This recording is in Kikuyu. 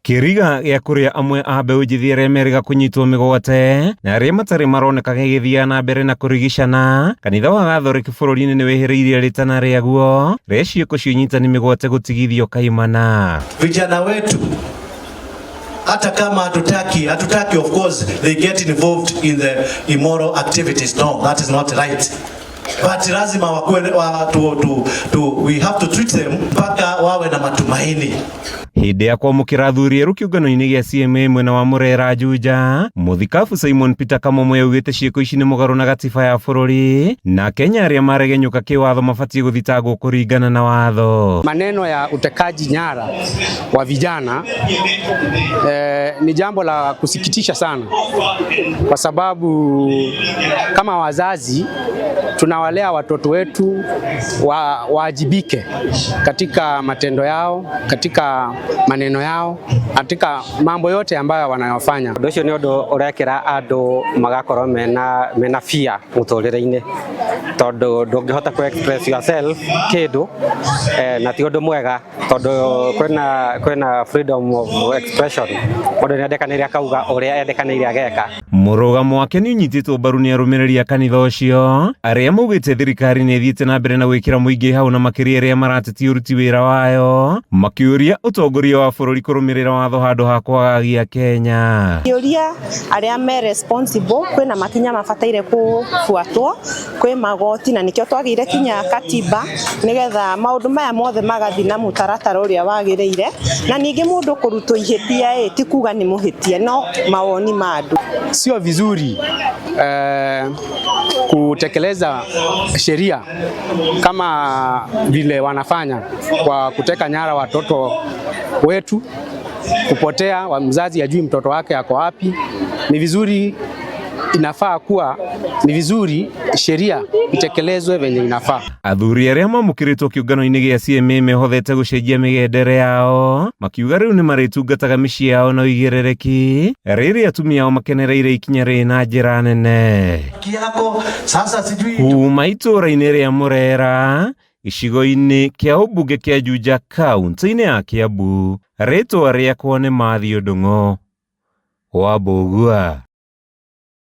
Kĩriga gĩa kũrĩa amwe a mbeũ njĩthĩ arĩa merĩga kũnyitwo mĩgwate na arĩa matarĩ maroneka gĩgĩthiaga na mbere na kũrigicana. Kanitha wa Gathoreki bũrũri-inĩ nĩ wĩhĩrĩirie rĩtana rĩaguo rĩa ciĩko cia ũnyitani mĩgwate gũtigithio kaimana. Vijana wetu hata kama hatutaki, hatutaki, of course they get involved in the immoral activities. No, that is not right, but lazima wakuwe wa, tu, tu, tu, we have to treat them mpaka wawe na matumaini. Hĩndĩ ya kwamũkĩra athuri erũ kĩũngano-inĩ gĩa CMA mwena wa Murera Juja, mũthikabu Simon Peter Kamomwe augĩte ciĩko ici nĩ mũgarũ na gatiba ya bũrũri na Kenya arĩa maregenyũka kĩwatho mabatiĩ gũthitangwo kũringana na watho. Maneno ya utekaji nyara wa vijana ni jambo la kusikitisha sana, kwa sababu kama wazazi tunawalea watoto wetu waajibike katika matendo yao, katika maneno yao, katika mambo yote ambayo wanayofanya. Ũndũ ũcio nĩ ũndũ ũrekĩra andũ magakorwo mena fear mũtũrĩre-inĩ, tondũ ndũngĩhota kũ express yourself kĩndũ na ti ũndũ mwega, tondũ kwĩna freedom of expression. Mũndũ nĩ endekanĩire akauga ũrĩa endekanĩire ageka. Mũrũgamo wake nĩ ũnyitĩtwo mbaru nĩ arũmĩrĩri a kanitha ũcio arĩa maugĩte thirikari nĩ ĩthiĩte na mbere na gwĩkĩra mũingĩ hau na makĩria arĩa maratetia ũruti wĩra wayo, makĩũria ũtongoria wa bũrũri kũrũmĩrĩra watho handũ ha kwagagia Kenya. Kĩũria arĩa me responsible, kwĩna makinya mabataire kũbuatwo kwĩ magoti, na nĩkĩo twagĩire kinya katiba nĩgetha maũndũ maya mothe magathiĩ na mũtaratara ũrĩa wagĩrĩire. Na ningĩ mũndũ kũrutwo ihĩtia ĩ ti kuga nĩ mũhĩtie, no mawoni ma andũ. Sio vizuri kutekeleza sheria kama vile wanafanya kwa kuteka nyara watoto wetu, kupotea, wa mzazi ajui mtoto wake ako wapi. Ni vizuri, inafaa kuwa ni vizuri sheria itekelezwe venye inafaa. Athuri arĩa mamũkĩrĩtwo kĩũngano-inĩ gĩa CMA mehothete gũcenjia mĩgendere yao, makiuga rĩu nĩ marĩtungataga mĩciĩ yao na ũigĩrĩrĩki rĩrĩa atumia ao makenereire ikinya rĩrĩ na njĩra nene. Yako sasa sijui. Kuma itũũra-inĩ rĩa Murera, gĩcigo-inĩ kĩa ũmbunge kĩa Juja, kaunti-inĩ ya Kiambu, rĩtwa rĩakwa nĩ Matthew Ndung'u wa Mbũgua.